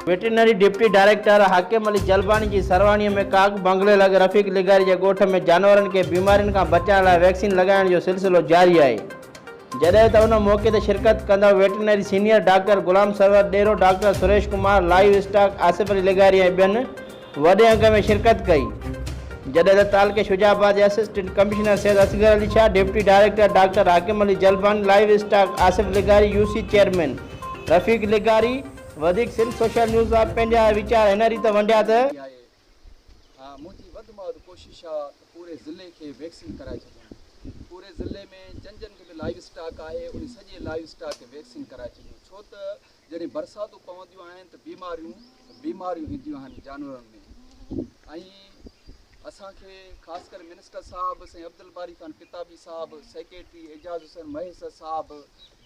Veterinary deputy director Hakim Ali Jalbani جي سرواڻي ۾ ڪاڪ بنگلي لڳ رفيق لغاري جي ڳوٺ ۾ جانورن کي بيمارين کان بچائڻ لاء ويڪسين لڳائڻ جو سلسلو جاري آهي جڏهن ته ان موقعي تي شرڪت ڪندڙ veterinary senior doctor Ghulam Sarwar Dero doctor Suresh Kumar livestock Asif Ali لغاري ۽ ٻين وڏي انگ ۾ شرڪت ڪئي جڏهن ته تعلقي شجاع آباد جي assistant commissioner Syed Asghar Ali Shah deputy director doctor Hakim Ali Jalbani livestock Asif لغاري يو سي چيئرمين رفيق لغاري وڌيڪ سنڌ سوشل نيوز لاء پنهنجا ويچار هن ريت ونڊيا ته. آهي منهنجي وڌ مان وڌ ڪوشش آ ته پوري ضلعي کي ويڪسين ڪرائي ڇڏيان پوري ضلعي ۾ جن جن کي به لائيو اسٽاڪ آهي ان سڄي لائيو اسٽاڪ کي ويڪسين ڪرائي ڇڏيون ڇو ته جڏهن برساتون پونديون آهن ته بيماريون بيماريون اينديون آهن جانورن ۾ ۽ اسان کي خاص ڪري منسٽر صاحب سائين عبدالباري خان پتابي صاحب سيڪريٽري اعجاز حسين مهيسر صاحب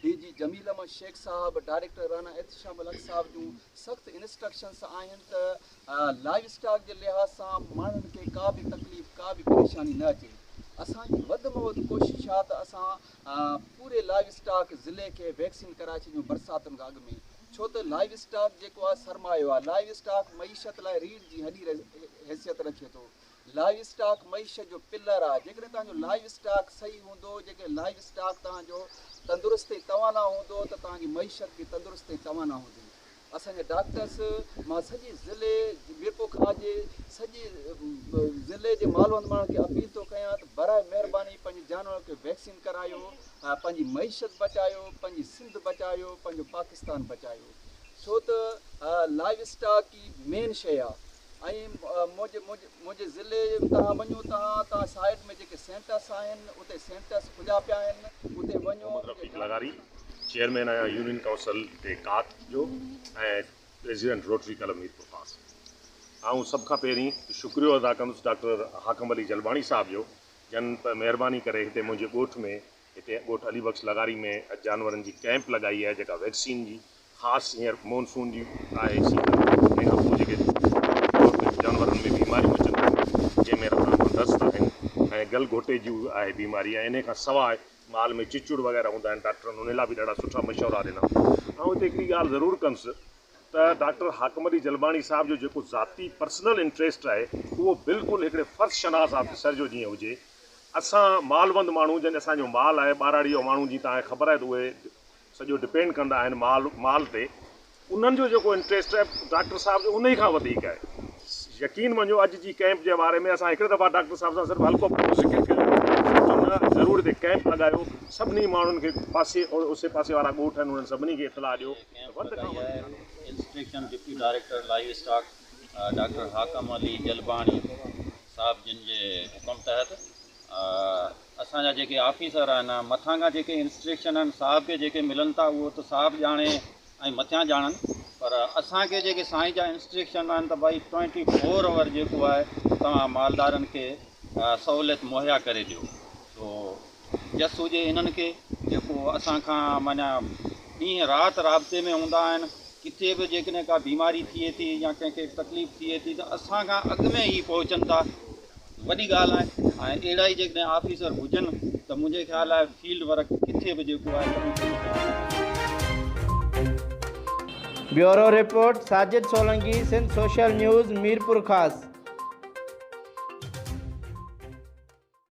ڊي جي جميل احمد شيخ صاحب، ڊائريڪٽر رانا احتشام الحق صاحب جون سخت انسٽرڪشنس آهن ته لائيو اسٽاڪ جي لحاظ سان ماڻهن کي ڪا به تڪليف ڪا به پريشاني نه اچي اسان جي وڌ ۾ وڌ ڪوشش آهي ته اسان پوري لائيو اسٽاڪ ضلعي کي ويڪسين ڪرائي ڇڏيون برساتن کان اڳ ۾ ڇو ته لائيو اسٽاڪ جيڪو آهي سرمايو آهي لائيو اسٽاڪ معيشت لاء ريڙهه جي هڏي حيثيت رکي ٿو لائيو اسٽاڪ معيشت جو پلر آهي، جيڪڏهن توهان جو لائيو اسٽاڪ صحيح هوندو، جيڪڏهن لائيو اسٽاڪ توهان جو تندرست ۽ توانا هوندو ته توهان جي معيشت به تندرست ۽ توانا هوندي. اسان جا ڊاڪٽرس مان سڄي ضلعي ميرپورخاص جي سڄي ضلعي جي مالوند ماڻهن کي اپيل ٿو ڪيان ته براء مهرباني پنهنجي جانورن کي ويڪسين ڪرايو، پنهنجي معيشت بچايو، پنهنجي سنڌ بچايو، پنهنجو پاڪستان بچايو ڇو ته لائيو اسٽاڪ ئي مين شيء آهي. ۽ منهنجي منهنجي ضلعي تهان وڃو تهان تهان سائيڊ ۾ جيڪي سينٽرس آهن اتي سينٽرس کليا پيا آهن اتي وڃو محمد رفيق لغاري چيئرمين آهيان يونين ڪائونسل تي ڪاڪ جو ۽ پريزيڊنٽ روٽري ڪلب ميرپورخاص. آئون سڀ کان پهرين شڪريو ادا ڪندس ڊاڪٽر حاڪم علي جلباڻي صاحب جو جن مهرباني ڪري هتي منهنجي ڳوٺ ۾ هتي ڳوٺ علي بخش لغاري ۾ اڄ جانورن جي ڪئمپ لڳائي آهي جيڪا ويڪسين جي خاص هينئر مونسون جي آهي سيزن تنهن کان پوء جيڪي جانورن ۾ بيماريون اچن ٿيون جنهن ۾ رتان کان دست آهن ۽ گل گهوٽي جي آهي بيماري ۽ انهي کان سواء مال ۾ چچڙ وغيره هوندا آهن ڊاڪٽرن انهي لاء به ڏاڍا سٺا مشورا ڏنا. آئون هتي هڪڙي ڳالهه ضرور ڪندس ته ڊاڪٽر حاڪم علي جلباڻي صاحب جو جيڪو ذاتي پرسنل انٽريسٽ آهي اهو بلڪل هڪڙي فرض شناس آفيسر جو جيئن هجي اسان مالوند ماڻهو جن اسان جو مال آهي ٻهراڙي جو ماڻهو جي توهان کي خبر آهي ته اهي سڄو ڊپينڊ ڪندا آهن مال مال تي انهن جو جيڪو انٽريسٽ آهي ڊاڪٽر صاحب جو انهي کان وڌيڪ آهي يقين مڃو اڄ جي ڪئمپ جي باري ۾ اسان هڪڙي دفعا ڊاڪٽر صاحب سان صرف هلڪو ڦلڪو ذڪر ڪيو سوچيو نه ضرور هتي ڪئمپ لڳايو سڀني ماڻهن کي پاسي اوسي پاسي وارا ڳوٺ آهن انهن سڀني کي اطلاع ڏيو ته ڪئمپ وڌ کان لڳائي وڌ آهي جانور instruction deputy director livestock doctor Hakim Ali Jalbani صاحب جن جي حڪم تحت اسان جا جيڪي آفيسر آهن مٿان کان جيڪي انسٽرڪشن آهن صاحب کي جيڪي ملن ٿا اهو ته صاحب ڄاڻي ۽ مٿيان ڄاڻن پر اسان کي جيڪي سائين جا انسٽرڪشن آهن ته ڀائي ٽوئنٽي فور آور جيڪو آهي توهان مالدارن کي سهوليت مهيا ڪري ڏيو سو جس هجي انهن کي جيڪو اسان کان معنيٰ ڏينهن رات رابطي ۾ هوندا آهن ڪٿي به جيڪڏهن ڪا بيماري ٿئي ٿي يا ڪنهن کي تڪليف ٿئي ٿي ته اسان کان اڳ ۾ هي پهچن ٿا وڏي ڳالهه آهي ۽ اهڙا ئي جيڪڏهن آفيسر هجن ته منهنجي خيال آهي فيلڊ ورڪ ڪٿي به جيڪو آهي ڪم ٿي bureau report, Sajid Solangi, Sindh social news, Mirpurkhas.